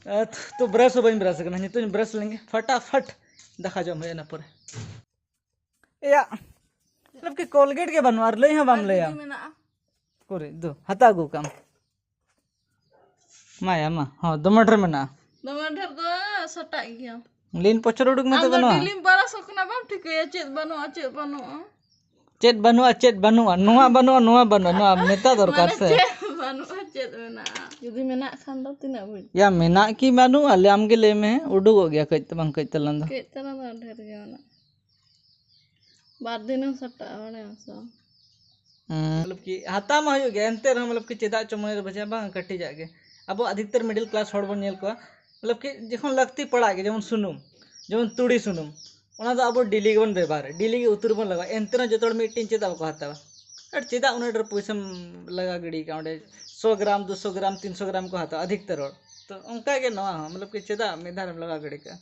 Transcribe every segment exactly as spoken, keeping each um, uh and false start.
ᱟᱫ, ᱛᱚ ᱵᱨᱟᱥ ᱦᱚᱸ ᱵᱟᱹᱧ ᱵᱨᱟᱥ ᱟᱠᱟᱱᱟ, ᱱᱤᱛᱚᱜ ᱤᱧ ᱵᱨᱟᱥ ᱞᱮᱱᱜᱮ ᱯᱷᱟᱴᱟᱯᱷᱟᱴ᱾ ᱫᱟᱠᱟ ᱡᱚᱢ ᱦᱩᱭᱩᱜᱼᱟ ᱤᱱᱟᱹ ᱯᱚᱨᱮ᱾ ᱮᱭᱟ, ᱢᱚᱛᱞᱚᱵ ᱠᱤ ᱠᱳᱞᱜᱮᱴ ᱜᱮ ᱵᱟᱹᱱᱩᱜᱼᱟ ᱟᱨ ᱞᱟᱹᱭ ᱦᱚᱸ ᱵᱟᱢ ᱞᱟᱹᱭᱟ᱾ ᱢᱮᱱᱟᱜᱼᱟ᱾ ᱠᱚᱨᱮ ᱫᱚ ᱦᱟᱛᱟᱣ ᱟᱹᱜᱩ ᱠᱟᱢ᱾ ᱢᱟ ᱭᱟ ᱢᱟ, ᱦᱚᱸ, ᱫᱚᱢᱮ ᱰᱷᱮᱨ ᱢᱮᱱᱟᱜᱼᱟ᱾ ᱫᱚᱢᱮ ᱰᱷᱮᱨ ᱫᱚ ᱥᱟᱴᱟᱜ ᱜᱮᱭᱟ᱾ ᱞᱤᱱ ᱯᱚᱪᱚᱨ ᱩᱰᱩᱠ ᱢᱮ ᱟᱢ ᱛᱚᱵᱮ ᱫᱚ ᱱᱚᱣᱟ᱾ ᱰᱮᱞᱤᱢ ᱵᱟᱨᱚᱥᱚ ᱠᱟᱱᱟ, ᱵᱟᱢ ᱴᱷᱤᱠᱟᱹᱭᱟ ᱪᱮᱫ ᱵᱟᱹᱱᱩᱜᱼᱟ, ᱪᱮᱫ ᱵᱟᱹᱱᱩᱜᱼᱟ᱾ ᱪᱮᱫ ᱵᱟᱹᱱᱩᱜᱼᱟ, ᱪᱮᱫ ᱵᱟᱹᱱᱩᱜᱼᱟ, ᱱᱚᱣᱟ ᱵᱟᱹᱱᱩᱜᱼᱟ, ᱱᱚᱣᱟ ᱵᱟᱹᱱᱩᱜᱼᱟ, ᱱᱚᱣᱟ ᱢᱮᱛᱟ ᱫᱚᱨᱠᱟᱨ ᱢᱟᱱᱮ ᱥᱮ᱾ ᱪᱮᱫ ᱵᱟᱹᱱᱩᱜᱼᱟ, ᱪᱮᱫ ᱢᱮᱱᱟᱜᱼᱟ? ᱡᱩᱫᱤ ᱢᱮᱱᱟᱜ ᱠᱷᱟᱱ ᱫᱚ ᱛᱤᱱᱟᱹᱜ ᱵᱩᱡᱽ? ᱭᱟ, ᱢᱮᱱᱟᱜ ᱠᱤ ᱵᱟᱹᱱᱩᱜᱼᱟ, ᱞᱟᱹᱭ ᱟᱢ ᱜᱮ ᱞᱟᱹᱭ ᱢᱮ, ᱩᱰᱩᱠᱚᱜ ᱜᱮᱭᱟ ᱠᱟᱹᱡ ᱛᱟᱞᱟᱝ, ᱠᱟᱹᱡ ᱛᱟᱞᱟᱝ ᱫᱚ᱾ ᱠᱟᱹᱡ ᱛᱟᱞᱟᱝ ᱫᱚ ᱰᱷᱮᱨ ᱜᱮ ᱢᱮᱱᱟᱜᱼᱟ᱾ ᱵᱟᱨ ᱫᱤᱱᱮᱢ ᱥᱟᱴᱟᱜᱼᱟ, ᱵᱟᱲᱟᱭᱟᱢ ᱥᱮ ᱵᱟᱝ? ᱦᱩᱸ᱾ ᱢᱚᱛᱞᱚᱵ ᱠᱤ ᱦᱟᱛᱟᱣ ᱢᱟ ᱦᱩᱭᱩᱜ ᱜᱮ, ᱮᱱᱛᱮ ᱨᱮᱦᱚᱸ ᱢᱚᱛᱞᱚᱵ ᱠᱤ ᱪᱮᱫᱟᱜ ᱪᱚ ᱢᱚᱱᱮ ᱨᱮ ᱵᱩᱡᱷᱟᱹᱜᱼᱟ, ᱵᱟᱝ ᱠᱟᱹᱴᱤᱡᱟᱜ ᱜᱮ᱾ ᱟᱵᱚ ᱟᱫᱷᱤᱠᱛᱟᱨ middle class ᱦᱚᱲ ᱵᱚᱱ ᱧᱮᱞ ᱠᱚᱣᱟ, ᱢᱚᱛᱞᱚᱵ ᱠᱤ ᱡᱚᱠᱷᱚᱱ ᱞᱟᱹᱠᱛᱤ ᱯᱟᱲᱟᱜ ᱜᱮ, ᱡᱮᱢᱚᱱ ᱥᱩᱱᱩᱢ, ᱡᱮᱢᱚᱱ ᱛᱩᱲᱤ ᱥᱩᱱᱩᱢ, ᱚᱱᱟ ᱫᱚ ᱟᱵᱚ daily ᱜᱮᱵᱚᱱ ᱵᱮᱵᱚᱦᱟᱨᱟ, daily ᱜᱮ ᱩᱛᱩ ᱨᱮᱵᱚᱱ ᱞᱟᱜᱟᱣᱟ, ᱮᱱᱛᱮ ᱨᱮᱦᱚᱸ ᱡᱚᱛᱚ ᱦᱚᱲ ᱢᱤᱫᱴᱮᱱ ᱪᱮᱫᱟᱜ ᱵᱟᱠᱚ ᱦᱟᱛᱟᱣᱟ? ᱟᱨ ᱪᱮᱫᱟᱜ ᱩᱱᱟᱹᱜ ᱰᱷᱮᱨ ᱯᱚᱭᱥᱟᱢ ᱞᱟᱜᱟᱣ ᱜᱤᱰᱤ ᱠᱟᱜᱼᱟ ᱚᱸᱰᱮ? ᱥᱚ ᱜᱨᱟᱢ, ᱫᱩᱥᱚ ᱜᱨᱟᱢ, ᱛᱤᱱᱥᱚ ᱜᱨᱟᱢ ᱠᱚ ᱦᱟᱛᱟᱣᱟ ᱟᱫᱷᱤᱠᱛᱟᱨ ᱦᱚᱲ᱾ ᱛᱚ ᱚᱱᱠᱟ ᱜᱮ ᱱᱚᱣᱟ ᱦᱚᱸ, ᱢᱚᱛᱞᱚᱵ ᱠᱤ ᱪᱮᱫᱟᱜ ᱢᱤᱫ ᱫᱷᱟᱣ ᱨᱮᱢ ᱞᱟᱜᱟᱣ ᱜᱤᱰᱤ ᱠᱟᱜᱼᱟ?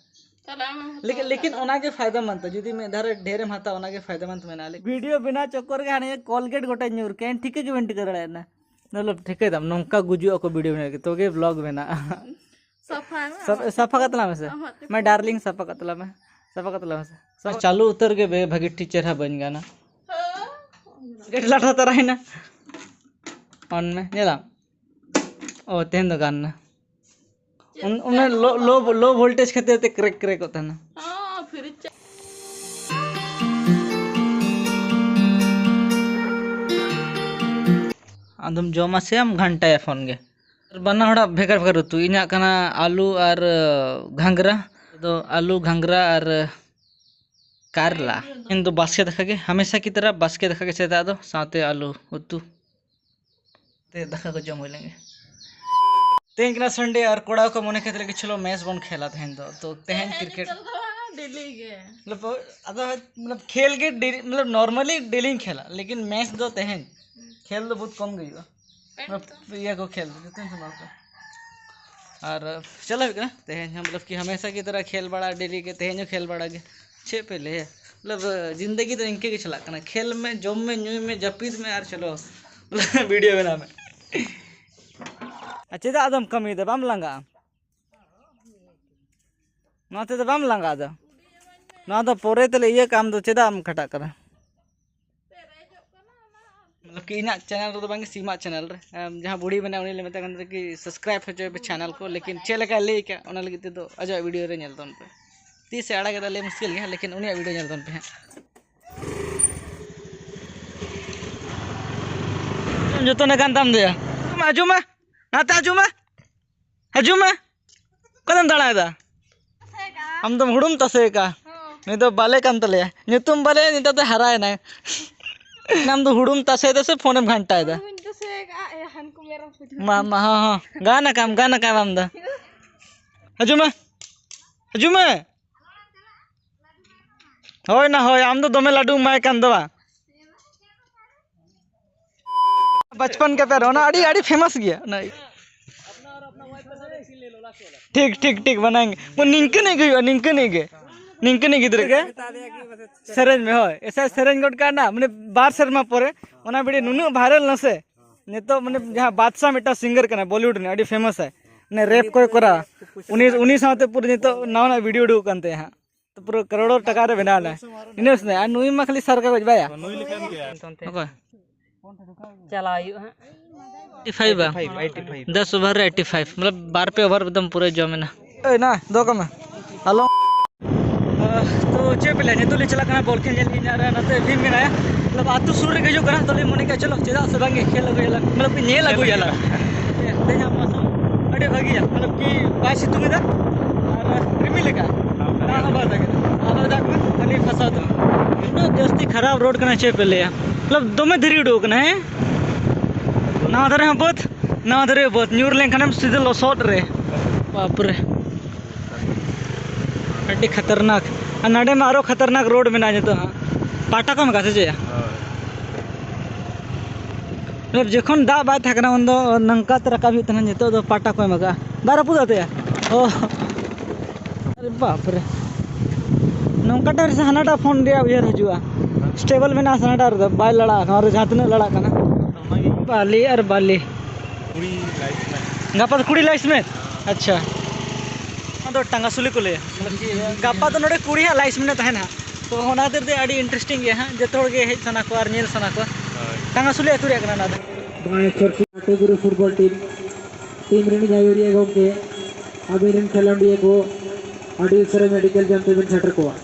ᱛᱟᱦᱞᱮ ᱟᱢ ᱦᱚᱸ ᱞᱮᱠᱤᱱ, ᱦᱟᱛᱟᱣ ᱞᱮᱠᱤᱱ ᱠᱟᱜ ᱚᱱᱟ ᱜᱮ ᱯᱷᱟᱭᱫᱟ ᱢᱟᱱ ᱛᱟᱢᱟ, ᱡᱩᱫᱤ ᱢᱤᱫ ᱫᱷᱟᱣ ᱨᱮ ᱰᱷᱮᱨᱮᱢ ᱦᱟᱛᱟᱣᱟ, ᱚᱱᱟ ᱜᱮ ᱯᱷᱟᱭᱫᱟ ᱢᱟᱱ ᱛᱟᱢᱟ ᱟᱞᱮ᱾ ᱵᱷᱤᱰᱤᱭᱳ ᱵᱮᱱᱟᱣ ᱪᱚᱠᱠᱚᱨ ᱨᱮᱜᱮ ᱦᱟᱱᱮ ᱠᱚᱞᱜᱮᱴ ᱜᱚᱴᱟ ᱧᱩᱨ ᱠᱮᱱ, ᱴᱷᱤᱠᱟᱹ ᱜᱮ ᱵᱟᱹᱧ ᱴᱷᱤᱠᱟᱹ ᱫᱟᱲᱮᱭᱟᱜ ᱠᱟᱱᱟ᱾ ᱢᱚᱛᱞᱚᱵ ᱴᱷᱤᱠᱟᱹᱭ ᱫᱟᱢ, ᱱᱚᱝᱠᱟ ᱜᱩᱡᱩᱜ ᱟᱠᱚ ᱵᱷᱤᱰᱤᱭᱳ ᱵᱮᱱᱟᱣ ᱞᱟᱹᱜᱤᱫ, ᱛᱚᱵᱮ ᱵᱞᱚᱜ ᱵᱮᱱᱟᱜᱼᱟ᱾ ᱥᱟᱯᱷᱟᱭ ᱢᱮ ᱥᱟᱯ-, ᱟᱢᱟᱜ ᱥᱟᱯᱷᱟ ᱪᱩᱯᱩᱫ᱾ ᱠᱟᱛᱞᱟ ᱢᱮᱥᱮ᱾ ᱟᱢᱟᱜ ᱪᱩᱯᱩᱫ᱾ ᱢᱟ ᱰᱟᱨᱞᱤᱝ, ᱥᱟᱯᱷᱟ ᱠᱟᱛᱞᱟ ᱢᱮ, ᱥᱟᱯᱷᱟ ᱠᱟᱛᱞᱟ ᱢᱮᱥᱮ, ᱥᱟᱯᱷᱟ᱾ ᱪᱟᱹᱞᱩ ᱩᱛᱟᱹᱨ ᱜᱮ ᱵᱮ, ᱵᱷᱟᱹᱜᱤ ᱴᱷᱤᱠ ᱪᱮᱦᱨᱟ ᱵᱟᱹᱧ ᱜᱟᱱᱟ᱾ ᱦᱮᱸ᱾ ᱜᱮᱴ ᱞᱟᱴᱷᱟ ᱛᱟᱨᱟᱭᱮᱱᱟ᱾ On ᱢᱮ, ᱧᱮᱞᱟᱢ᱾ ᱚ, ᱛᱮᱦᱮᱧ ᱫᱚ ᱜᱟᱱ ᱱᱟ᱾ ᱪᱮᱫ ᱩᱱ-, ᱩᱱᱟᱹᱜ ᱞᱳ, ᱞᱳ, ᱞᱳ ᱵᱷᱳᱞᱴᱮᱡᱽ ᱠᱷᱟᱹᱛᱤᱨ ᱛᱮ ᱠᱨᱮᱠ ᱠᱨᱮᱠᱚᱜ ᱛᱟᱦᱮᱱᱟ᱾ ᱦᱚᱸ, ᱯᱷᱨᱤᱡᱽ ᱪᱟ- ᱟᱫᱚᱢ ᱡᱚᱢᱟ ᱥᱮ ᱟᱢ ᱜᱷᱟᱱᱴᱟᱭᱟ ᱯᱷᱳᱱ ᱜᱮ? ᱵᱟᱱᱟ ᱦᱚᱲᱟᱜ ᱵᱷᱮᱜᱟᱨ ᱵᱷᱮᱜᱟᱨ ᱩᱛᱩ᱾ ᱤᱧᱟᱹᱜ ᱠᱟᱱᱟ ᱟᱹᱞᱩ ᱟᱨ, ᱟᱸ, ᱜᱷᱟᱸᱜᱽᱨᱟ᱾ ᱫᱚ ᱟᱹᱞᱩ, ᱜᱷᱟᱸᱜᱽᱨᱟ ᱟᱨ, ᱟᱸ, ᱠᱟᱨᱞᱟ᱾ ᱤᱧ ᱫᱚ ᱵᱟᱥᱠᱮ ᱫᱟᱠᱟ ᱜᱮ, ᱦᱟᱢᱮᱥᱟ ᱠᱤ ᱛᱚᱨᱦ ᱵᱟᱥᱠᱮ ᱫᱟᱠᱟ ᱜᱮ ᱥᱮᱛᱟᱜ ᱫᱚ, ᱥᱟᱶᱛᱮ ᱟᱹᱞᱩ ᱩᱛᱩ᱾ ᱛᱮ ᱫᱟᱠᱟ ᱠᱚ ᱡᱚᱢ ᱦᱩᱭ ᱞᱮᱱ ᱜᱮ᱾ ᱛᱮᱦᱮᱧ ᱠᱟᱱᱟ Sunday ᱟᱨ ᱠᱚᱲᱟ ᱠᱚ ᱢᱚᱱᱮ ᱠᱮᱫ ᱞᱮ ᱠᱤ ᱪᱚᱞᱚ ᱢᱮᱪ ᱵᱚᱱ ᱠᱷᱮᱞᱟ ᱛᱮᱦᱮᱧ ᱫᱚ᱾ ᱛᱚ ᱛᱮᱦᱮᱧ ᱛᱮᱦᱮᱧ ᱠᱨᱤᱠᱮᱴ ᱪᱟᱞᱟᱜᱼᱟ ᱰᱮᱞᱤ ᱜᱮ᱾ ᱢᱚᱛᱞᱚᱵ, ᱟᱫᱚ ᱢᱚᱛᱞᱚᱵ ᱠᱷᱮᱞ ᱜᱮ ᱰᱮᱞᱤ, ᱢᱚᱛᱞᱚᱵ normally ᱰᱮᱞᱤᱧ ᱠᱷᱮᱞᱟ, ᱞᱮᱠᱤᱱ ᱢᱮᱪ ᱫᱚ ᱛᱮᱦᱮᱧ ᱠᱷᱮᱞ ᱫᱚ ᱵᱚᱦᱩᱛ ᱠᱚᱢ ᱜᱮ ᱦᱩᱭᱩᱜᱼᱟ᱾ ᱢᱚᱛᱞᱚᱵ ᱤᱭᱟᱹ ᱠᱚ ᱠᱷᱮᱞ ᱫᱚ ᱡᱚᱛᱚᱧ ᱥᱟᱢᱵᱲᱟᱣ ᱠᱚᱣᱟ᱾ ᱟᱨ ᱪᱟᱞᱟᱜ ᱦᱩᱭᱩᱜ ᱠᱟᱱᱟ ᱛᱮᱦᱮᱧ ᱦᱚᱸ, ᱢᱚᱛᱞᱚᱵ ᱠᱤ ᱦᱟᱢᱮᱥᱟ ᱠᱤ ᱛᱚᱨᱦ ᱠᱷᱮᱞ ᱵᱟᱲᱟ ᱰᱮᱞᱤ ᱜᱮ, ᱛᱮᱦᱮᱧ ᱦᱚᱸ ᱠᱷᱮᱞ ᱵᱟᱲᱟ ᱜᱮ᱾ ᱪᱮᱫ ᱯᱮ ᱞᱟᱹᱭᱟ? ᱢᱚᱛᱞᱚᱵ, ᱡᱤᱱᱫᱮᱜᱤ ᱫᱚ ᱤᱱᱠᱟᱹ ᱜᱮ ᱪᱟᱞᱟᱜ ᱠᱟᱱᱟ, ᱠᱷᱮᱞ ᱢᱮ, ᱡᱚᱢ ᱢᱮ, ᱧᱩᱭ ᱢᱮ, ᱡᱟᱹᱯᱤᱫ ᱢᱮ ᱟᱨ ᱪᱚᱞᱚ ᱵᱷᱤᱰᱤᱭᱳ ᱵᱮᱱᱟᱣ ᱢᱮ᱾ ᱟᱨ ᱪᱮᱫᱟᱜ ᱟᱫᱚᱢ ᱠᱟᱹᱢᱤᱭᱮᱫᱟ? ᱵᱟᱢ ᱞᱟᱸᱜᱟᱜᱼᱟ? ᱱᱚᱣᱟ ᱛᱮᱫᱚ ᱵᱟᱢ ᱞᱟᱸᱜᱟ ᱟᱫᱚ? ᱱᱚᱣᱟ ᱫᱚ ᱯᱚᱨᱮ ᱛᱮᱞᱮ ᱤᱭᱟᱹ ᱠᱟᱜᱼᱟ, ᱟᱢ ᱫᱚ ᱪᱮᱫᱟᱜ ᱮᱢ ᱠᱷᱟᱴᱟᱜ ᱠᱟᱱᱟ? ᱢᱚᱛᱞᱚᱵ ᱠᱤ ᱤᱧᱟᱹᱜ ᱪᱮᱱᱮᱞ ᱨᱮᱫᱚ ᱵᱟᱝ, ᱥᱤᱢᱟᱜ ᱪᱮᱱᱮᱞ ᱨᱮ, ᱮᱢ, ᱡᱟᱦᱟᱸ ᱵᱩᱲᱦᱤ ᱢᱮᱱᱟᱭᱟ ᱩᱱᱤ ᱞᱮ ᱢᱮᱛᱟᱭ ᱠᱟᱱ ᱛᱟᱦᱮᱸ ᱠᱤ ᱥᱟᱵᱥᱠᱨᱟᱭᱤᱵ ᱦᱚᱪᱚᱭ ᱯᱮ ᱪᱮᱱᱮᱞ ᱠᱚ, ᱞᱮᱠᱤᱱ ᱪᱮᱫ ᱞᱮᱠᱟᱭ ᱞᱟᱹᱭ ᱠᱟᱜ ᱚᱱᱟ ᱞᱟᱹᱜᱤᱫ ᱛᱮᱫᱚ ᱟᱡᱟᱜ ᱵᱷᱤᱰᱤᱭᱳ ᱨᱮ ᱧᱮᱞ ᱛᱟᱵᱚᱱ ᱯᱮ᱾ ᱛᱤᱥᱮ ᱟᱲᱟᱜ ᱠᱮᱫᱟ ᱞᱟᱹᱭ ᱢᱩᱥᱠᱤᱞ ᱜᱮᱭᱟ, ᱞᱮᱠᱤᱱ ᱩᱱᱤᱭᱟᱜ ᱵᱷᱤᱰᱤᱭᱳ ᱧᱮᱞ ᱛᱟᱵᱚᱱ ᱯᱮ ᱦᱟᱸᱜ᱾ ᱡᱚᱛᱚᱱ ᱟᱠᱟᱱ ᱛᱟᱢ ᱫᱚᱭᱟ᱾ ᱟᱸᱡᱚᱢᱟ, ᱱᱟᱛᱮ ᱟᱸᱡᱚᱢᱟ, ᱟᱸᱡᱚᱢᱟ᱾ ᱚᱠᱟᱛᱮᱢ ᱫᱟᱬᱟᱭᱮᱫᱟ? ᱟᱢ ᱫᱚᱢ ᱦᱩᱲᱩᱢ ᱛᱟᱥᱮ ᱟᱠᱟᱫᱼᱟ᱾ ᱱᱩᱭ ᱫᱚ ᱵᱟᱞᱮ ᱠᱟᱱ ᱛᱟᱞᱮᱭᱟ, ᱧᱩᱛᱩᱢ ᱵᱟᱞᱮ, ᱱᱤᱛᱚᱜ ᱫᱚ ᱦᱟᱨᱟᱭᱮᱱᱟᱭ᱾ ᱟᱢ ᱫᱚ ᱦᱩᱲᱩᱢ ᱛᱟᱥᱮᱭᱮᱫᱟ ᱥᱮ ᱯᱷᱳᱱᱮᱢ ᱜᱷᱟᱱᱴᱟᱭᱮᱫᱟ? ᱦᱩᱲᱩᱧ ᱛᱟᱥᱮ ᱟᱠᱟᱫᱼᱟ, ᱮ, ᱦᱟᱱᱠᱩ ᱢᱮᱨᱚᱢ ᱠᱚ ᱡᱚᱢ᱾ ᱢᱟ, ᱢᱟ, ᱦᱚᱸ, ᱦᱚᱸ, ᱜᱟᱱ ᱟᱠᱟᱢ, ᱜᱟᱱ ᱟᱠᱟᱢ ᱟᱢ ᱫᱚ᱾ ᱦᱤᱡᱩᱜ ᱢᱮ, ᱦᱤᱡᱩᱜ ᱢᱮ᱾ ᱦᱳᱭ ᱱᱟ ᱦᱳᱭ, ᱟᱢ ᱫᱚ ᱫᱚᱢᱮ ᱞᱟᱹᱰᱩᱢ ᱮᱢᱟᱭ ᱠᱟᱱ ᱫᱚ ᱵᱟᱝ? ᱵᱟᱪᱯᱚᱱ ᱠᱟ ᱯᱭᱟᱨ, ᱚᱱᱟ ᱟᱹᱰᱤ, ᱟᱹᱰᱤ ᱯᱷᱮᱢᱟᱥ ᱜᱮᱭᱟ ᱚᱱᱟ᱾ ᱴᱷᱤᱠ, ᱴᱷᱤᱠ, ᱴᱷᱤᱠ, ᱵᱟᱱᱟᱭᱮᱝᱜᱮ᱾ ᱢᱟᱱᱮ ᱱᱤᱝᱠᱟᱹᱱᱤᱡ ᱜᱮ ᱦᱩᱭᱩᱜᱼᱟ, ᱱᱤᱝᱠᱟᱹᱱᱤᱡ ᱜᱮ, ᱱᱤᱝᱠᱟᱹᱱᱤᱡ ᱜᱤᱫᱽᱨᱟᱹ ᱜᱮ᱾ ᱥᱮᱨᱮᱧ ᱢᱮ, ᱦᱳᱭ, ᱮᱥᱟ ᱥᱮᱨᱮᱧ ᱜᱚᱫ ᱠᱟᱜ ᱱᱟ, ᱢᱟᱱᱮ ᱵᱟᱨ ᱥᱮᱨᱢᱟ ᱯᱚᱨᱮ ᱚᱱᱟ ᱵᱷᱤᱰᱤᱭᱳ ᱱᱩᱱᱟᱹᱜ ᱵᱷᱟᱭᱨᱟᱞ ᱱᱟ ᱥᱮ, ᱱᱤᱛᱚᱜ ᱢᱟᱱᱮ ᱡᱟᱦᱟᱸ ᱵᱟᱫᱥᱟ ᱢᱤᱫᱴᱟᱝ ᱥᱤᱝᱜᱟᱨ ᱠᱟᱱᱟᱭ ᱵᱚᱞᱤᱣᱩᱰ ᱨᱤᱱᱤᱡ, ᱟᱹᱰᱤ ᱯᱷᱮᱢᱟᱥ ᱟᱭ, ᱢᱟᱱᱮ ᱨᱮᱯ ᱠᱚᱭ ᱠᱚᱨᱟᱣᱟ, ᱩᱱᱤ, ᱩᱱᱤ ᱥᱟᱶᱛᱮ ᱯᱩᱨᱟᱹ ᱱᱤᱛᱚᱜ ᱱᱟᱣᱟᱱᱟᱜ ᱵᱷᱤᱰᱤᱭᱳ ᱩᱰᱩᱠ ᱠᱟᱱ ᱛᱟᱭᱟ ᱦᱟᱸᱜ᱾ ᱛᱚ ᱯᱩᱨᱟᱹ ᱠᱟᱨᱳᱲ ᱴᱟᱠᱟ ᱨᱮ ᱵᱮᱱᱟᱣ ᱮᱱᱟᱭ᱾ ᱤᱱᱟᱹ ᱥᱮ ᱟᱨ ᱱᱩᱭ ᱢᱟ ᱠᱷᱟᱹᱞᱤ ᱥᱟᱨ ᱠᱟᱜᱚᱡᱽ ᱵᱟᱭᱟ᱾ ᱱᱩᱭ ᱞᱮᱠᱟᱱ ᱜᱮ᱾ ᱚᱠᱚᱭ? ᱪᱟᱞᱟᱣ ᱦᱩᱭᱩᱜᱼᱟ ᱦᱟᱸᱜ᱾ ᱮᱭᱤᱴᱤ ᱯᱷᱟᱭᱤᱵᱷ ᱵᱟ? Eighty five, eighty five. ᱫᱚᱥ ᱳᱵᱷᱟᱨ ᱨᱮ ᱮᱭᱤᱴᱤ ᱯᱷᱟᱭᱤᱵᱷ, ᱢᱚᱛᱞᱚᱵ ᱵᱟᱨ ᱯᱮ ᱳᱵᱷᱟᱨ ᱮᱠᱫᱚᱢ ᱯᱩᱨᱟᱹ ᱡᱚᱢ ᱮᱱᱟ᱾ ᱮᱭ ᱱᱟ, ᱫᱚᱦᱚ ᱠᱟᱜ ᱢᱮ᱾ ᱟᱞᱚ᱾ ᱟᱦ, ᱛᱚ ᱪᱮᱫ ᱯᱮ ᱞᱟᱹᱭᱟ, ᱱᱤᱛᱚᱜ ᱞᱮ ᱪᱟᱞᱟᱜ ᱠᱟᱱᱟ ᱵᱚᱞ ᱠᱷᱮᱞ ᱧᱮᱞ, ᱤᱧ ᱟᱨ ᱱᱟᱛᱮ ᱵᱷᱤᱢ ᱢᱮᱱᱟᱭᱟ᱾ ᱢᱚᱛᱞᱚᱵ ᱟᱹᱛᱩ ᱥᱩᱨ ᱨᱮᱜᱮ ᱦᱤᱡᱩᱜ ᱠᱟᱱᱟ, ᱛᱚ ᱞᱮ ᱢᱚᱱᱮ ᱠᱮᱫᱟ ᱪᱚᱞᱚ ᱪᱮᱫᱟᱜ ᱥᱮ ᱵᱟᱝ ᱜᱮ ᱠᱷᱮᱞ ᱟᱹᱜᱩᱭᱟᱞᱟᱝ, ᱢᱚᱛᱞᱚᱵ ᱧᱮᱞ ᱟᱹᱜᱩᱭᱟᱞᱟᱝ᱾ ᱛᱮᱦᱮᱧᱟᱜ ᱢᱳᱥᱚᱢ ᱟᱹᱰᱤ ᱵᱷᱟᱹᱜᱤᱭᱟ, ᱢᱚᱛᱞᱚᱵ ᱠᱤ ᱵᱟᱭ ᱥᱤᱛᱩᱝ ᱮᱫᱟ ᱟᱨ ᱨᱤᱢᱤᱞ ᱞᱮᱠᱟ, ᱫᱟᱜ ᱦᱚᱸ ᱵᱟᱭ ᱫᱟᱜ ᱮᱫᱟ᱾ ᱟᱞᱚᱭ ᱫᱟᱜ ᱢᱟ, ᱠᱷᱟᱹᱞᱤ ᱯᱷᱟᱥᱟᱣ ᱛᱟᱢᱟ᱾ ᱩᱱᱟᱹᱜ ᱡᱟᱹᱥᱛᱤ ᱠᱷᱟᱨᱟᱯ ᱨᱳᱰ ᱠᱟᱱᱟ, ᱪᱮᱫ ᱯᱮ ᱞᱟᱹᱭᱟ, ᱢᱚᱛᱞᱚᱵ ᱫᱚᱢᱮ ᱫᱷᱤᱨᱤ ᱩᱰᱩᱠ ᱠᱟᱱᱟ᱾ ᱦᱮᱸ, ᱱᱟᱣᱟ ᱫᱷᱟᱨᱮ ᱦᱚᱸ ᱵᱟᱹᱫᱽ, ᱱᱟᱣᱟ ᱫᱷᱟᱨᱮ ᱦᱚᱸ ᱵᱟᱹᱫᱽ, ᱧᱩᱨ ᱞᱮᱱᱠᱷᱟᱱᱮᱢ ᱥᱤᱫᱷᱟᱹ ᱞᱚᱥᱚᱫ ᱨᱮ᱾ ᱵᱟᱯᱨᱮ, ᱟᱹᱰᱤ ᱠᱷᱟᱛᱟᱨᱱᱟᱠ᱾ ᱟᱨ ᱱᱚᱰᱮ ᱢᱟ ᱟᱨᱚ ᱠᱷᱟᱛᱟᱨᱱᱟᱠ ᱨᱳᱰ ᱢᱮᱱᱟᱜᱼᱟ ᱱᱤᱛᱚᱜ ᱦᱟᱸᱜ, ᱯᱟᱴᱟ ᱠᱚ ᱮᱢ ᱠᱟᱜᱼᱟ ᱥᱮ ᱪᱮᱫ? ᱦᱳᱭ᱾ ᱡᱚᱠᱷᱚᱱ ᱫᱟᱜ ᱵᱟᱭ ᱛᱟᱦᱮᱸ ᱠᱟᱱᱟ ᱩᱱᱫᱚ ᱱᱚᱝᱠᱟ ᱛᱮ ᱨᱟᱠᱟᱵ ᱦᱩᱭᱩᱜ ᱛᱟᱦᱮᱱᱟ, ᱱᱤᱛᱚᱜ ᱫᱚ ᱯᱟᱴᱟ ᱠᱚ ᱮᱢ ᱠᱟᱜᱼᱟ᱾ ᱵᱟᱭ ᱨᱟᱹᱯᱩᱫ ᱟᱛᱮᱭᱟ? ᱚ᱾ ᱟᱨᱮ ᱵᱟᱯ ᱨᱮ᱾ ᱱᱚᱝᱠᱟ ᱴᱟᱭᱤᱯ ᱥᱮ ᱦᱟᱱᱟᱴᱟᱜ ᱯᱷᱳᱱ ᱨᱮᱭᱟᱜ ᱩᱭᱦᱟᱹᱨ ᱦᱤᱡᱩᱜᱼᱟ᱾ ᱥᱴᱮᱵᱚᱞ ᱢᱮᱱᱟᱜᱼᱟ ᱥᱮ ᱦᱟᱱᱟᱴᱟᱜ ᱨᱮᱫᱚ, ᱵᱟᱭ ᱞᱟᱲᱟᱜᱼᱟ, ᱱᱚᱣᱟ ᱨᱮ ᱡᱟᱦᱟᱸ ᱛᱤᱱᱟᱹᱜ ᱞᱟᱲᱟᱜ ᱠᱟᱱᱟ᱾ ᱵᱟᱞᱤ ᱟᱨ ᱵᱟᱞᱤ᱾ ᱠᱩᱲᱤ ᱞᱟᱭᱤᱥ ᱢᱮ᱾ ᱜᱟᱯᱟ ᱫᱚ ᱠᱩᱲᱤ ᱞᱟᱭᱤᱥ ᱢᱮ? ᱟᱪᱪᱷᱟ᱾ ᱚᱱᱟ ᱫᱚ ᱴᱟᱸᱜᱟᱥᱩᱞᱤ ᱠᱚ ᱞᱟᱹᱭᱟ᱾ ᱢᱚᱛᱞᱚᱵ ᱠᱤ ᱜᱟᱯᱟ ᱫᱚ ᱱᱚᱰᱮ ᱠᱩᱲᱤ ᱦᱟᱸᱜ ᱞᱟᱭᱤᱥ ᱢᱮᱱᱟᱜ ᱛᱟᱦᱮᱱᱟ ᱦᱟᱸᱜ, ᱛᱚ ᱚᱱᱟ ᱠᱷᱟᱹᱛᱤᱨ ᱛᱮ ᱟᱹᱰᱤ ᱤᱱᱴᱟᱨᱮᱥᱴᱤᱝ ᱜᱮᱭᱟ ᱦᱟᱸᱜ, ᱡᱚᱛᱚ ᱦᱚᱲ ᱜᱮ ᱦᱮᱡ ᱥᱟᱱᱟ ᱠᱚᱣᱟ ᱟᱨ ᱧᱮᱞ ᱥᱟᱱᱟ ᱠᱚᱣᱟ᱾ ᱦᱳᱭ᱾ ᱴᱟᱸᱜᱟᱥᱩᱞᱤ ᱟᱹᱛᱩ ᱨᱮᱭᱟᱜ ᱠᱟᱱᱟ ᱚᱱᱟ ᱫᱚ᱾ ᱱᱚᱜᱼᱚᱭ ᱥᱚᱨᱠᱟᱨ ᱟᱹᱛᱩ ᱜᱩᱨᱩ ᱯᱷᱩᱴᱵᱚᱞ ᱴᱤᱢ, ᱴᱤᱢ ᱨᱤᱱᱤᱡ ᱟᱹᱭᱩᱨᱤᱭᱟᱹ ᱜᱚᱢᱠᱮ, ᱟᱵᱤᱱ ᱨᱤᱱ ᱠᱷᱮᱞᱳᱰᱤᱭᱟᱹ ᱠᱚ ᱟᱹᱰᱤ ᱩᱥᱟᱹᱨᱟ ᱢᱮᱰᱤᱠᱮᱞ ᱡᱚᱢ ᱛᱮᱵᱤᱱ ᱥᱮᱴᱮᱨ ᱠᱚᱣᱟ᱾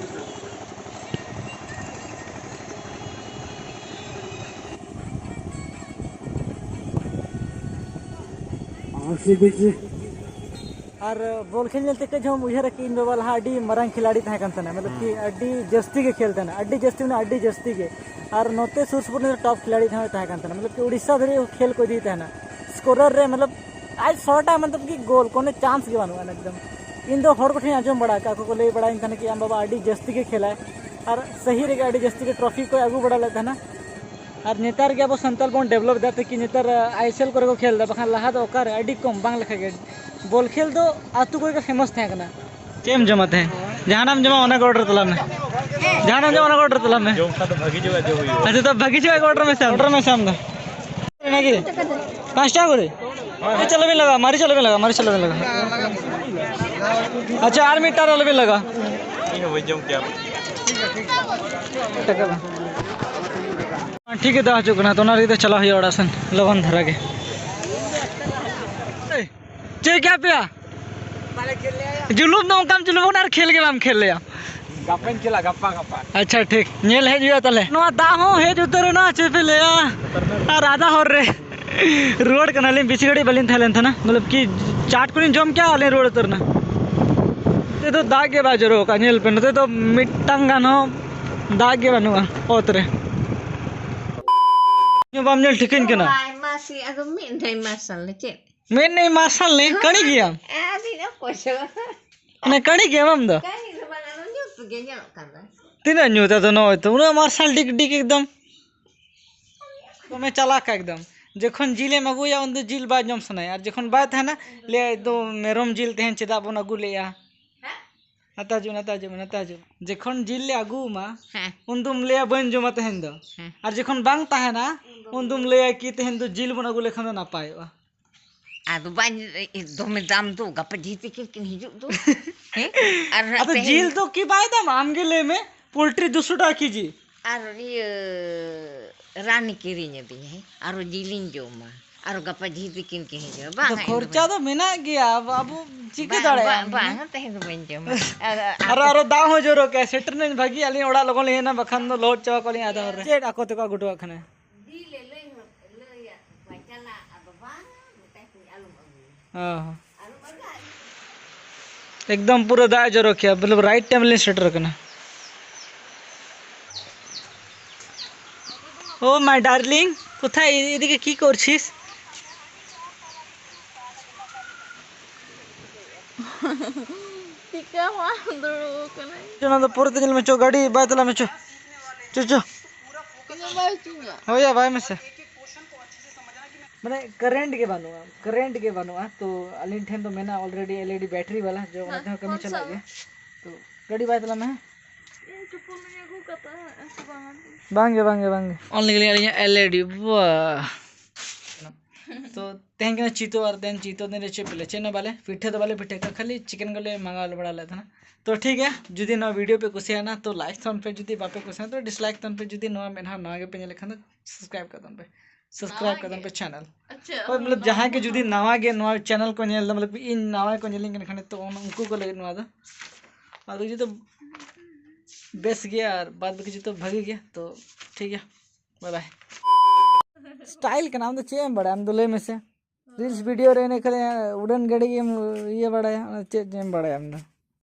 ᱟᱨ ᱥᱤ ᱵᱤ ᱥᱤ᱾ ᱟᱨ ᱵᱚᱞ ᱠᱷᱮᱞ ᱧᱮᱞᱛᱮ ᱠᱟᱹᱡ ᱦᱚᱸ ᱩᱭᱦᱟᱹᱨᱟ ᱠᱤ ᱤᱧ ᱵᱟᱵᱟ ᱞᱟᱦᱟ ᱟᱹᱰᱤ ᱢᱟᱨᱟᱝ ᱠᱷᱤᱞᱟᱲᱤ ᱛᱟᱦᱮᱸ ᱠᱟᱱ ᱛᱟᱦᱮᱱᱟ, ᱢᱚᱛᱞᱚᱵ ᱠᱤ ᱦᱩᱸ᱾ ᱟᱹᱰᱤ ᱡᱟᱹᱥᱛᱤ ᱜᱮ ᱠᱷᱮᱞ ᱛᱟᱦᱮᱱᱟ, ᱟᱹᱰᱤ ᱡᱟᱹᱥᱛᱤ, ᱢᱟᱱᱮ ᱟᱹᱰᱤ ᱡᱟᱹᱥᱛᱤ ᱜᱮ᱾ ᱟᱨ ᱱᱚᱛᱮ ᱥᱩᱨ ᱥᱩᱯᱩᱨ ᱨᱮ ᱴᱚᱯ ᱠᱷᱤᱞᱟᱲᱤ ᱦᱚᱸᱭ ᱛᱟᱦᱮᱸ ᱠᱟᱱ ᱛᱟᱦᱮᱱᱟ, ᱢᱚᱛᱞᱚᱵ ᱠᱤ ᱩᱲᱤᱥᱥᱟ ᱫᱷᱟᱹᱨᱤᱡ ᱦᱚᱸ ᱠᱷᱮᱞ ᱠᱚ ᱤᱫᱤᱭᱮ ᱛᱟᱦᱮᱱᱟ᱾ ᱥᱠᱳᱨᱟᱨ ᱨᱮ, ᱢᱚᱛᱞᱚᱵ, ᱟᱡ ᱥᱚᱴᱟ, ᱢᱚᱛᱞᱚᱵ ᱠᱤ ᱜᱳᱞ, ᱠᱳᱱᱳ ᱪᱟᱱᱥ ᱜᱮ ᱵᱟᱹᱱᱩᱜᱼᱟ ᱮᱠᱫᱚᱢ᱾ ᱤᱧ ᱫᱚ ᱦᱚᱲ ᱠᱚᱴᱷᱮᱱ ᱟᱸᱡᱚᱢ ᱵᱟᱲᱟ ᱟᱠᱟᱫ, ᱟᱠᱚ ᱠᱚ ᱞᱟᱹᱭ ᱵᱟᱲᱟᱭᱟᱹᱧ ᱛᱟᱦᱮᱱᱟ ᱠᱤ ᱟᱢ ᱵᱟᱵᱟ ᱟᱹᱰᱤ ᱡᱟᱹᱥᱛᱤ ᱜᱮ ᱠᱷᱮᱞᱟᱭ, ᱟᱨ ᱥᱟᱹᱦᱤ ᱨᱮᱜᱮ ᱟᱹᱰᱤ ᱡᱟᱹᱥᱛᱤ ᱜᱮ ᱴᱨᱚᱯᱷᱤ ᱠᱚᱭ ᱟᱹᱜᱩ ᱵᱟᱲᱟ ᱞᱮᱫ ᱛᱟᱦᱮᱱᱟ᱾ ᱟᱨ ᱱᱮᱛᱟᱨ ᱜᱮ ᱟᱵᱚ ᱥᱟᱱᱛᱟᱲ ᱵᱚᱱ ᱰᱮᱵᱷᱞᱚᱯ ᱮᱫᱟ, ᱛᱟᱠᱤ ᱱᱮᱛᱟᱨ ᱟᱭ ᱮᱥ ᱮᱞ ᱠᱚᱨᱮ ᱠᱚ ᱠᱷᱮᱞ ᱮᱫᱟ, ᱵᱟᱠᱷᱟᱱ ᱞᱟᱦᱟ ᱫᱚ ᱚᱠᱟᱨᱮ, ᱟᱹᱰᱤ ᱠᱚᱢ, ᱵᱟᱝ ᱞᱮᱠᱷᱟ ᱜᱮ᱾ ᱵᱚᱞ ᱠᱷᱮᱞ ᱫᱚ ᱟᱹᱛᱩ ᱠᱚᱨᱮ ᱜᱮ ᱯᱷᱮᱢᱟᱥ ᱛᱟᱦᱮᱸ ᱠᱟᱱᱟ᱾ ᱪᱮᱫ ᱮᱢ ᱡᱚᱢᱟ ᱛᱮᱦᱮᱧ? ᱡᱟᱦᱟᱱᱟᱜ ᱮᱢ ᱡᱚᱢᱟ, ᱚᱱᱟ ᱜᱮ ᱚᱰᱟᱨ ᱛᱟᱞᱟᱝ ᱢᱮ᱾ ᱡᱟᱦᱟᱱᱟᱜ ᱮᱢ ᱡᱚᱢᱟ, ᱚᱱᱟ ᱜᱮ ᱚᱰᱟᱨ ᱛᱟᱞᱟᱝ ᱢᱮ᱾ ᱡᱚᱢ ᱠᱷᱟᱱ ᱫᱚ ᱵᱷᱟᱹᱜᱤ ᱡᱚᱢᱟᱜ ᱡᱚᱢ ᱦᱩᱭᱩᱜᱼᱟ᱾ ᱟᱪᱪᱷᱟ, ᱛᱚ ᱵᱷᱟᱹᱜᱤ ᱡᱚᱢᱟᱜ ᱜᱮ ᱚᱰᱟᱨ ᱢᱮᱥᱮ, ᱚᱰᱟᱨ ᱢᱮᱥᱮ ᱟᱢ ᱫᱚ᱾ ᱚᱱᱟᱜᱮ? ᱯᱟᱸᱪ ᱴᱟᱠᱟ ᱠᱚᱨᱮ? ᱦᱳᱭ, ᱦᱳᱭ᱾ ᱟᱪᱪᱷᱟ, ᱟᱞᱚᱵᱤᱱ ᱞᱟᱜᱟᱣᱟ, ᱢᱟᱹᱨᱤᱪ ᱟᱞᱚᱵᱤᱱ ᱞᱟᱜᱟᱣᱟ, ᱢᱟᱹᱨᱤᱪ ᱟᱞᱚᱵᱤᱱ ᱞᱟᱜᱟᱣᱟ᱾ ᱟᱪᱪᱷᱟ, ᱟᱨ ᱢᱤᱫᱴᱟᱝ ᱟᱞᱚᱵᱤᱱ ᱞᱟᱜᱟᱣᱟ᱾ ᱤᱧ ᱦᱚᱸ ᱵᱟᱹᱧ ᱡᱚᱢ ᱠᱮᱭᱟ᱾ ᱴᱟᱠᱟ ᱵᱟᱝ᱾ ᱴᱷᱤᱠ ᱜᱮ, ᱫᱟᱜ ᱦᱤᱡᱩᱜ ᱠᱟᱱᱟ, ᱛᱚ ᱚᱱᱟ ᱞᱟᱹᱜᱤᱫ ᱛᱮ ᱪᱟᱞᱟᱣ ᱦᱩᱭᱩᱜᱼᱟ ᱚᱲᱟᱜ ᱥᱮᱱ ᱞᱚᱜᱚᱱ ᱫᱷᱟᱨᱟ ᱜᱮ᱾ ᱪᱮᱫ ᱠᱮᱫ ᱯᱮᱭᱟ? ᱡᱩᱞᱩᱯ ᱫᱚ ᱚᱱᱠᱟᱢ ᱡᱩᱞᱩᱯ ᱠᱟᱱᱟ ᱟᱨ ᱠᱷᱮᱞ ᱜᱮ ᱵᱟᱢ ᱠᱷᱮᱞ ᱞᱮᱭᱟ᱾ ᱜᱟᱯᱟᱧ ᱠᱷᱮᱞᱟ, ᱜᱟᱯᱟ, ᱜᱟᱯᱟ᱾ ᱟᱪᱪᱷᱟ, ᱴᱷᱤᱠ, ᱧᱮᱞ ᱦᱮᱡ ᱦᱩᱭᱩᱜᱼᱟ ᱛᱟᱦᱞᱮ᱾ ᱱᱚᱣᱟ ᱫᱟᱜ ᱦᱚᱸ ᱦᱮᱡ ᱩᱛᱟᱹᱨ ᱮᱱᱟ, ᱪᱮᱫ ᱯᱮ ᱞᱟᱹᱭᱟ? ᱟᱨ ᱟᱫᱷᱟ ᱦᱚᱨ ᱨᱮ ᱨᱩᱣᱟᱹᱲ ᱠᱟᱱᱟᱞᱤᱧ, ᱵᱮᱥᱤ ᱜᱷᱟᱹᱲᱤᱡ ᱵᱟᱹᱞᱤᱧ ᱛᱟᱦᱮᱸ ᱞᱮᱱ ᱛᱟᱦᱮᱱᱟ, ᱢᱚᱛᱞᱚᱵ ᱠᱤ ᱪᱟᱴ ᱠᱚᱞᱤᱧ ᱡᱚᱢ ᱠᱮᱜᱼᱟ ᱟᱨ ᱞᱤᱧ ᱨᱩᱣᱟᱹᱲ ᱩᱛᱟᱹᱨ ᱮᱱᱟ᱾ ᱱᱚᱛᱮ ᱫᱚ ᱫᱟᱜ ᱜᱮ ᱵᱟᱭ ᱡᱚᱨᱚ ᱟᱠᱟᱫᱼᱟ, ᱧᱮᱞ ᱯᱮ, ᱱᱚᱛᱮ ᱫᱚ ᱢᱤᱫᱴᱟᱝ ᱜᱟᱱ ᱦᱚᱸ ᱫᱟᱜ ᱜᱮ ᱵᱟᱹᱱᱩᱜᱼᱟ ᱚᱛ ᱨᱮ᱾ ᱧᱩ ᱵᱟᱢ ᱧᱮᱞ ᱴᱷᱤᱠᱟᱹᱧ ᱠᱟᱱᱟ᱾ ᱟᱭᱢᱟ ᱥᱮ ᱟᱫᱚ ᱢᱤᱫ ᱫᱷᱟᱣ ᱢᱟᱨᱥᱟᱞ ᱞᱮ ᱪᱮᱫ? ᱢᱮᱫ ᱱᱮᱭ ᱢᱟᱨᱥᱟᱞ ᱱᱮ, ᱠᱟᱹᱲᱤ ᱜᱮᱭᱟᱢ᱾ ᱟᱹᱰᱤ ᱚᱠᱚᱭ ᱪᱚ᱾ ᱢᱟᱱᱮ ᱠᱟᱹᱲᱤ ᱜᱮᱭᱟᱢ ᱟᱢ ᱫᱚ᱾ ᱠᱟᱹᱲᱤ ᱫᱚ ᱵᱟᱝ, ᱟᱫᱚ ᱧᱩᱛ ᱜᱮ ᱧᱮᱞᱚᱜ ᱠᱟᱱᱟ᱾ ᱛᱤᱱᱟᱹᱜ ᱧᱩᱛ ᱟᱫᱚ, ᱱᱚᱜᱼᱚᱭ ᱛᱚ ᱩᱱᱟᱹᱜ ᱢᱟᱨᱥᱟᱞ ᱰᱤᱜᱽ ᱰᱤᱜᱽ ᱮᱠᱫᱚᱢ᱾ ᱫᱚᱢᱮ ᱪᱟᱞᱟᱠ ᱮᱠᱫᱚᱢ᱾ ᱡᱚᱠᱷᱚᱱ ᱡᱤᱞᱮᱢ ᱟᱹᱜᱩᱭᱟ ᱩᱱ ᱫᱚ ᱡᱤᱞ ᱵᱟᱭ ᱡᱚᱢ ᱥᱟᱱᱟᱭᱟ, ᱟᱨ ᱡᱚᱠᱷᱚᱱ ᱵᱟᱭ ᱛᱟᱦᱮᱱᱟ ᱞᱟᱹᱭᱟᱭ, "ᱫᱚ ᱢᱮᱨᱚᱢ ᱡᱤᱞ ᱛᱮᱦᱮᱧ ᱪᱮᱫᱟᱜ ᱵᱚᱱ ᱟᱹᱜᱩ ᱞᱮᱜᱼᱟ?" ᱦᱮᱸ? ᱱᱟᱛᱮ ᱦᱤᱡᱩᱜ ᱢᱮ, ᱱᱟᱛᱮ ᱦᱤᱡᱩᱜ ᱢᱮ, ᱱᱟᱛᱮ ᱦᱤᱡᱩᱜ ᱢᱮ᱾ ᱡᱚᱠᱷᱚᱱ ᱡᱤᱞ ᱞᱮ ᱟᱹᱜᱩ ᱟᱢᱟ, ᱦᱮᱸ᱾ ᱩᱱ ᱫᱚᱢ ᱞᱟᱹᱭᱟ, "ᱵᱟᱹᱧ ᱡᱚᱢᱟ ᱛᱮᱦᱮᱧ ᱫᱚ᱾" ᱦᱮᱸ᱾ ᱟᱨ ᱡᱚᱠᱷᱚᱱ ᱵᱟᱝ ᱛᱟᱦᱮᱱᱟ, ᱩᱱ ᱫᱚᱢ ᱞᱟᱹᱭᱟ ᱠᱤ, "ᱛᱮᱦᱮᱧ ᱫᱚ ᱡᱤᱞ ᱵᱚᱱ ᱟᱹᱜᱩ ᱞᱮᱠᱷᱟᱱ ᱫᱚ ᱱᱟᱯᱟᱭᱚᱜᱼᱟ᱾" ᱟᱫᱚ ᱵᱟᱝ, ᱫᱚᱢᱮ ᱫᱟᱢ ᱫᱚ, ᱜᱟᱯᱟ ᱡᱷᱤ ᱛᱤᱠᱤᱱ ᱠᱤᱱ ᱦᱤᱡᱩᱜ ᱫᱚ᱾ ᱦᱮᱸ? ᱟᱨ ᱟᱫᱚ ᱛᱮᱦᱮᱧ ᱡᱤᱞ ᱫᱚ ᱠᱤ ᱵᱟᱭ ᱫᱟᱢᱟ? ᱟᱢ ᱜᱮ ᱞᱟᱹᱭ ᱢᱮ, ᱯᱳᱞᱴᱨᱤ ᱫᱩᱥᱚ ᱴᱟᱠᱟ ᱠᱮᱡᱤ᱾ ᱟᱨ ᱤᱭᱟᱹ, ᱨᱟᱱ ᱠᱤᱨᱤᱧ ᱟᱹᱫᱤᱧᱟ, ᱦᱮᱸ? ᱟᱨᱚ ᱡᱤᱞᱤᱧ ᱡᱚᱢᱟ, ᱟᱨᱚ ᱜᱟᱯᱟ ᱡᱷᱤ ᱛᱤᱠᱤᱱ ᱠᱤᱱ ᱦᱤᱡᱩᱜᱼᱟ᱾ ᱵᱟᱝ, ᱟᱫᱚ ᱤᱧ ᱫᱚ ᱠᱷᱚᱨᱪᱟ ᱵᱟᱹᱧ ᱫᱚ ᱢᱮᱱᱟᱜ ᱜᱮᱭᱟ, ᱟᱵᱚ, ᱟᱵᱚ ᱪᱤᱠᱟᱹ ᱵᱟᱝ, ᱫᱟᱲᱮᱭᱟᱜᱼᱟ ᱵᱟᱝ, ᱮᱢᱱᱤ? ᱵᱟᱝ, ᱛᱮᱦᱮᱧ ᱫᱚ ᱵᱟᱹᱧ ᱡᱚᱢᱟ᱾ ᱟᱨ, ᱟᱨ ᱟᱨᱚ, ᱟᱨᱚ ᱫᱟᱜ ᱦᱚᱸ ᱡᱚᱨᱚ ᱠᱮᱜᱼᱟ, ᱥᱮᱴᱮᱨ ᱱᱟᱹᱧ ᱵᱷᱟᱹᱜᱤ, ᱟᱹᱞᱤᱧ ᱚᱲᱟᱜ ᱞᱚᱜᱚᱱ ᱞᱤᱧ ᱦᱮᱡ ᱮᱱᱟ, ᱵᱟᱠᱷᱟᱱ ᱫᱚ ᱞᱚᱦᱚᱫ ᱪᱟᱵᱟ ᱠᱚᱜ ᱞᱤᱧ ᱟᱫᱷᱟ ᱦᱚᱨ ᱨᱮ᱾ ᱪᱮᱫ ᱟᱠᱚ ᱛᱮᱠᱚ ᱟᱹᱜᱩ ᱦᱚᱴᱚ ᱠᱟᱜ ᱠᱷᱟᱱᱮ? ᱫᱤ ᱞᱮ ᱞᱟᱹᱭ ᱦᱚᱸ ᱞᱟᱹᱭᱟ, ᱵᱟᱭ ᱪᱟᱞᱟᱜ, ᱟᱫᱚ ᱵᱟᱝ, ᱢᱮᱛᱟᱭ ᱠᱟᱹᱱᱟᱹᱧ, ᱟᱞᱚᱢ ᱟᱹᱜᱩᱭᱟ᱾ ᱚ᱾ ᱟᱞᱚᱢ ᱟᱹᱜᱩᱭᱟ᱾ ᱮᱠᱫᱚᱢ ᱯᱩᱨᱟᱹ ᱫᱟᱜ ᱮ ᱡᱚᱨᱚ ᱠᱮᱜᱼᱟ, ᱢᱚᱛᱞᱚᱵ right time ᱞᱤᱧ ᱥᱮᱴᱮᱨ ᱠᱟᱱᱟ᱾ ও মাই ডার্লিং, কোথায় এদিকে কি করছিস? ᱪᱤᱠᱟᱹ ᱦᱚᱸ ᱵᱟᱝ, ᱫᱩᱲᱩᱵ ᱠᱟᱹᱱᱟᱹᱧ᱾ ᱚᱱᱟ ᱫᱚ ᱯᱚᱨᱮ ᱛᱮ ᱧᱮᱞ ᱢᱮ, ᱪᱚ, ᱜᱟᱹᱰᱤ ᱵᱟᱭ ᱛᱟᱞᱟᱝ ᱢᱮ, ᱪᱚ, ᱪᱚ, ᱪᱚ᱾ ᱤᱧ ᱫᱚ ᱵᱟᱭ ᱦᱚᱪᱚᱧᱟ᱾ ᱦᱳᱭ ᱭᱟ, ᱵᱟᱭ ᱢᱮᱥᱮ᱾ ᱢᱟᱱᱮ ᱠᱟᱨᱮᱱᱴ ᱜᱮ ᱵᱟᱹᱱᱩᱜᱼᱟ, ᱠᱟᱨᱮᱱᱴ ᱜᱮ ᱵᱟᱹᱱᱩᱜᱼᱟ᱾ ᱛᱚ ᱟᱹᱞᱤᱧ ᱴᱷᱮᱱ ᱫᱚ ᱢᱮᱱᱟᱜᱼᱟ already LED battery ᱵᱟᱞᱟ, ᱡᱚ ᱚᱱᱟ ᱦᱮᱸ, ᱛᱮᱦᱚᱸ ᱠᱟᱹᱢᱤ ᱯᱷᱳᱱ ᱪᱟᱞᱟᱜ ᱥᱟᱵ ᱜᱮᱭᱟ᱾ ᱢᱮ᱾ ᱛᱚ ᱜᱟᱹᱰᱤ ᱵᱟᱭ ᱛᱟᱞᱟᱝ ᱢᱮ, ᱦᱮᱸ? ᱤᱧ ᱪᱚᱯᱚᱞ ᱫᱚᱧ ᱟᱹᱜᱩ ᱠᱟᱫᱟ, ᱦᱮᱸ ᱥᱮ ᱵᱟᱝᱟ? ᱵᱟᱝ ᱜᱮ, ᱵᱟᱝ ᱜᱮ, ᱵᱟᱝ ᱜᱮ᱾ ᱚᱱ ᱞᱟᱹᱜᱤᱫ ᱟᱹᱞᱤᱧᱟᱜ LED, ᱵᱟ᱾ ᱛᱚ ᱛᱮᱦᱮᱧ ᱠᱟᱱᱟ ᱪᱤᱛᱳ ᱟᱨ ᱛᱮᱦᱮᱧ ᱪᱤᱛᱳ ᱫᱤᱱ ᱨᱮ ᱪᱮᱫ ᱯᱮ ᱞᱮ, ᱪᱮᱫ ᱦᱚᱸ ᱵᱟᱞᱮ ᱯᱤᱴᱷᱟᱹ ᱫᱚ ᱵᱟᱞᱮ ᱯᱤᱴᱷᱟᱹ ᱠᱟᱜᱼᱟ, ᱠᱷᱟᱹᱞᱤ ᱪᱤᱠᱮᱱ ᱜᱮᱞᱮ ᱢᱟᱸᱜᱟᱣ ᱵᱟᱲᱟ ᱞᱮᱫ ᱛᱟᱦᱮᱱᱟ᱾ ᱛᱚ ᱴᱷᱤᱠ ᱜᱮᱭᱟ, ᱡᱩᱫᱤ ᱱᱚᱣᱟ ᱵᱷᱤᱰᱤᱭᱳ ᱯᱮ ᱠᱩᱥᱤᱭᱟᱜᱼᱟ ᱛᱚ ᱞᱟᱭᱤᱠ ᱛᱟᱵᱚᱱ ᱯᱮ, ᱡᱩᱫᱤ ᱵᱟᱯᱮ ᱠᱩᱥᱤᱭᱟᱜᱼᱟ ᱛᱚ ᱰᱤᱥᱞᱟᱭᱤᱠ ᱛᱟᱵᱚᱱ ᱯᱮ, ᱡᱩᱫᱤ ᱱᱚᱣᱟ ᱢᱮᱫᱦᱟ ᱱᱟᱣᱟ ᱜᱮᱯᱮ ᱧᱮᱞᱮᱫ ᱠᱷᱟᱱ ᱫᱚ ᱥᱟᱵᱥᱠᱨᱟᱭᱤᱵ ᱠᱟᱛᱟᱵᱚᱱ ᱯᱮ, ᱥᱟᱵᱥᱠᱨᱟᱭᱤᱵ ᱱᱟᱣᱟ ᱠᱟᱛᱟᱵᱚᱱ ᱜᱮ? ᱯᱮ ᱪᱮᱱᱮᱞ᱾ ᱟᱪᱪᱷᱟ, ᱦᱳᱭ, ᱢᱚᱛᱞᱚᱵ ᱱᱟᱣᱟ ᱡᱟᱦᱟᱸᱭ ᱜᱮ ᱦᱚᱸ ᱡᱩᱫᱤ ᱵᱟᱹᱱᱩᱜᱼᱟ᱾ ᱱᱟᱣᱟ ᱜᱮ ᱱᱚᱣᱟ ᱪᱮᱱᱮᱞ ᱠᱚ ᱧᱮᱞ ᱮᱫᱟ, ᱢᱚᱛᱞᱚᱵ ᱤᱧ ᱱᱟᱣᱟ ᱠᱚ ᱧᱮᱞᱤᱧ ᱠᱟᱱ ᱠᱷᱟᱱ ᱛᱚ ᱩᱱ-, ᱩᱱᱠᱩ ᱠᱚ ᱞᱟᱹᱜᱤᱫ ᱱᱚᱣᱟ ᱫᱚ᱾ ᱟᱫᱚ ᱡᱩᱫᱤ ᱵᱮᱥ ᱜᱮᱭᱟ ᱟᱨ ᱵᱟᱫ ᱵᱟᱹᱠᱤ ᱡᱚᱛᱚ ᱵᱷᱟᱹᱜᱤ ᱜᱮᱭᱟ, ᱛᱚ ᱴᱷᱤᱠ ᱜᱮᱭᱟ, ᱵᱟᱭ ᱵᱟᱭ᱾ ᱥᱴᱟᱭᱤᱞ ᱠᱟᱱᱟ, ᱟᱢ ᱫᱚ ᱪᱮᱫ ᱮᱢ ᱵᱟᱲᱟᱭᱟ? ᱟᱢ ᱫᱚ ᱞᱟᱹᱭ ᱢᱮᱥᱮ᱾ ᱨᱤᱞᱥ ᱵᱷᱤᱰᱤᱭᱳ ᱨᱮ ᱮᱱᱮᱡ ᱠᱷᱟᱹᱞᱤ ᱩᱰᱟᱹᱱ ᱜᱟᱹᱰᱤ ᱜᱮᱢ ᱤᱭᱟᱹ ᱵᱟᱲᱟᱭᱟ, ᱚᱱᱟ ᱪᱮᱫ ᱮᱢ ᱵᱟᱲᱟᱭᱟ ᱟᱢ ᱫᱚ?